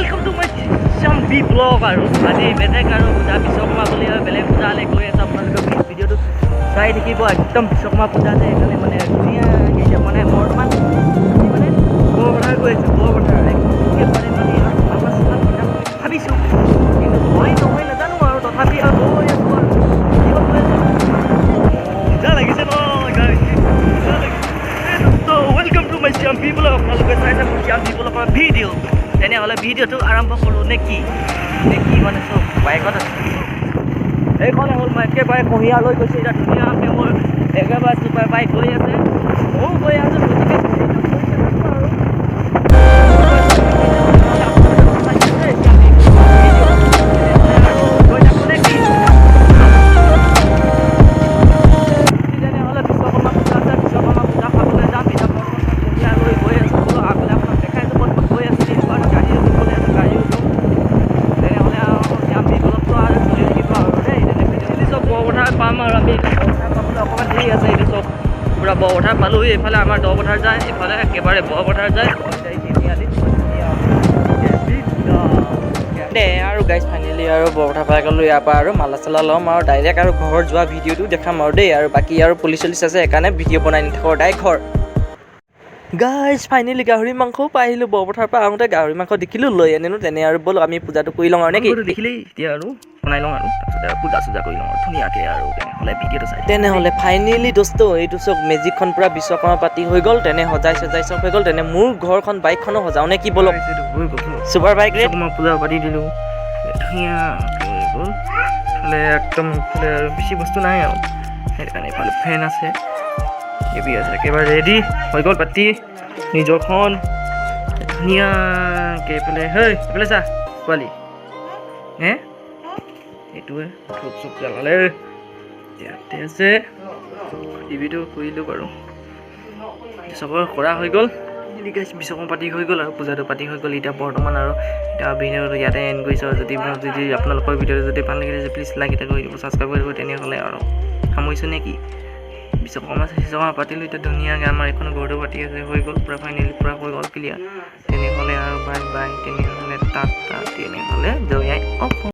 Welcome to my Shyam B vlog. আৰু আজি বেলেগ আৰু পূজা, বিশ্বকৰ্মা বুলি আৰু বেলেগ পূজালৈ গৈ আছোঁ। আপোনালোকে ভিডিঅ'টো চাই থাকিব। একদম বিশ্বকৰ্মা পূজা যে, সেইকাৰণে মানে ধুনীয়াকৈ এতিয়া মানে বৰ্তমান আমি মানে বৰপথাৰ গৈ আছোঁ। বৰপথাৰ একেবাৰে মানে মালা চালা পিন্ধাম বুলি ভাবিছোঁ, কিন্তু হয় নহয় নাজানো আৰু। তথাপি আৰু গৈ আছোঁ আৰু কিহত গৈ আছোঁ। মজা লাগিছে ন guys? মজা লাগিছে। তো welcome to my Shyam B vlog. আপোনালোকে চাই থাকক শ্যাম বি ব্লগৰ ভিডিঅ'। তেনেহ'লে ভিডিঅ'টো আৰম্ভ কৰোঁ নে কি নে কি? মানে চব বাইকত আছে। এইখনে হ'ল, মই একেবাৰে কুঁহিয়াৰ লৈ গৈছোঁ। এতিয়া ধুনীয়াকৈ মোৰ একেবাৰে চুপাৰ বাইক গৈ আছে, ময়ো গৈ আছোঁ। গতিকে ভিডিঅ'টো গৈ থাকোঁ আৰু। গৈ থাকোঁ নে কি? তেনেহ'লে বিশ্বকৰ্মা পূজা আছে, বিশ্বকৰ্মা পূজা খাবলৈ যাম। এতিয়া বৰ্তমান মই কুঁহিয়াৰ লৈ গৈ আছোঁ। বোলো আগলে আপোনাক দেখাই আছোঁ ক'ত ক'ত গৈ আছোঁ। তেনেকুৱা গাড়ী ৰখিবলৈ আছে, গাড়ী উঠোঁ। তেনেহ'লে আৰু শ্যাম বি ব্লগটো আৰু চলি থাকিব আৰু দেই। তেনেকৈ চব বৰপথাৰ পাম আৰু আমি এতিয়া বৰপথাৰ পাবলৈ অকণমান দেৰি আছে। এইটো চব পূৰা বৰপথাৰ পালোহি। এইফালে আমাৰ দপথাৰ যায়, এইফালে একেবাৰে বৰপথাৰ যায় তিনিআলি। দে আৰু গাইজ, ফাইনেলি আৰু বৰপথাৰ পাই গ'লোঁ। ইয়াৰ পৰা আৰু মালা চালা ল'ম আৰু ডাইৰেক্ট আৰু ঘৰ যোৱা ভিডিঅ'টো দেখাম আৰু দেই। আৰু বাকী আৰু পুলিচ চুলিচ আছে, সেইকাৰণে ভিডিঅ' বনাই নাথাকোঁ, ডাইৰেক্ট ঘৰ। গাইজ, ফাইনেলি গাহৰি মাংসও পাই আহিলোঁ। বৰপথাৰৰ পৰা আহোঁতে গাহৰি মাংস দেখিলোঁ, লৈ আনিলোঁ। তেনে আৰু ব'ল আমি পূজাটো কৰি লওঁ আৰু, নেকি? দেখিলেই এতিয়া আৰু বনাই লওঁ আৰু তাৰপিছতে আৰু পূজা চূজা কৰি লওঁ আৰু ধুনীয়াকৈ আৰু। তেনেহ'লে ভিডিঅ'টো চাই তেনেহ'লে ফাইনেলি দোস্ত, এইটো চাওক, মেজিকখন পূৰা বিশ্বকৰ্মা পাতি হৈ গ'ল। তেনে সজাই চজাই চব হৈ গ'ল। তেনে মোৰ ঘৰখন, বাইকখনো সজাওঁ নে কি? ব'লক। হৈ গ'ল। Super bike red. বিশ্বকৰ্মা পূজা পাতি দিলোঁ, ধুনীয়াকৈ হৈ গ'ল। ইফালে একদম ইফালে আৰু বেছি বস্তু নাই আৰু, সেইকাৰণে ইফালে ফেন আছে, টিভি আছে, একেবাৰে ৰেডি হৈ গ'ল পাতি নিজৰখন ধুনীয়াকৈ। এইফালে হেই, এইফালে চা পোৱালি হে। এইটোৱে ধূপ চুপ জ্বলালে। ইয়াতে আছে টিভিটো, কৰিলোঁ বাৰু, চবৰ কৰা হৈ গ'ল। বিশ্বকৰ্মা পাতি হৈ গ'ল আৰু পূজাটো পাতি হৈ গ'ল। এতিয়া বৰ্তমান আৰু এতিয়া ভিডিঅ'টো ইয়াতে এণ্ড কৰিছোঁ। আৰু যদি যদি আপোনালোকৰ ভিডিঅ'টো যদি ভাল লাগিলে, প্লিজ লাইক এটা কৰি দিব, ছাবস্ক্ৰাইব কৰি দিব। তেনেহ'লে আৰু সামৰিছোঁ নে কি? বিশ্বকৰ্মা চিশ্বকৰ্মা পাতিলোঁ, এতিয়া ধুনীয়াকৈ আমাৰ এইখন ঘৰটো পাতি আছে। হৈ গ'ল পূৰা, ফাইনেলি পূৰা হৈ গ'ল ক্লিয়াৰ। তেনেহ'লে আৰু বাই বাই, তেনেহ'লে টাটা, তেনেহ'লে জয় আই অসম।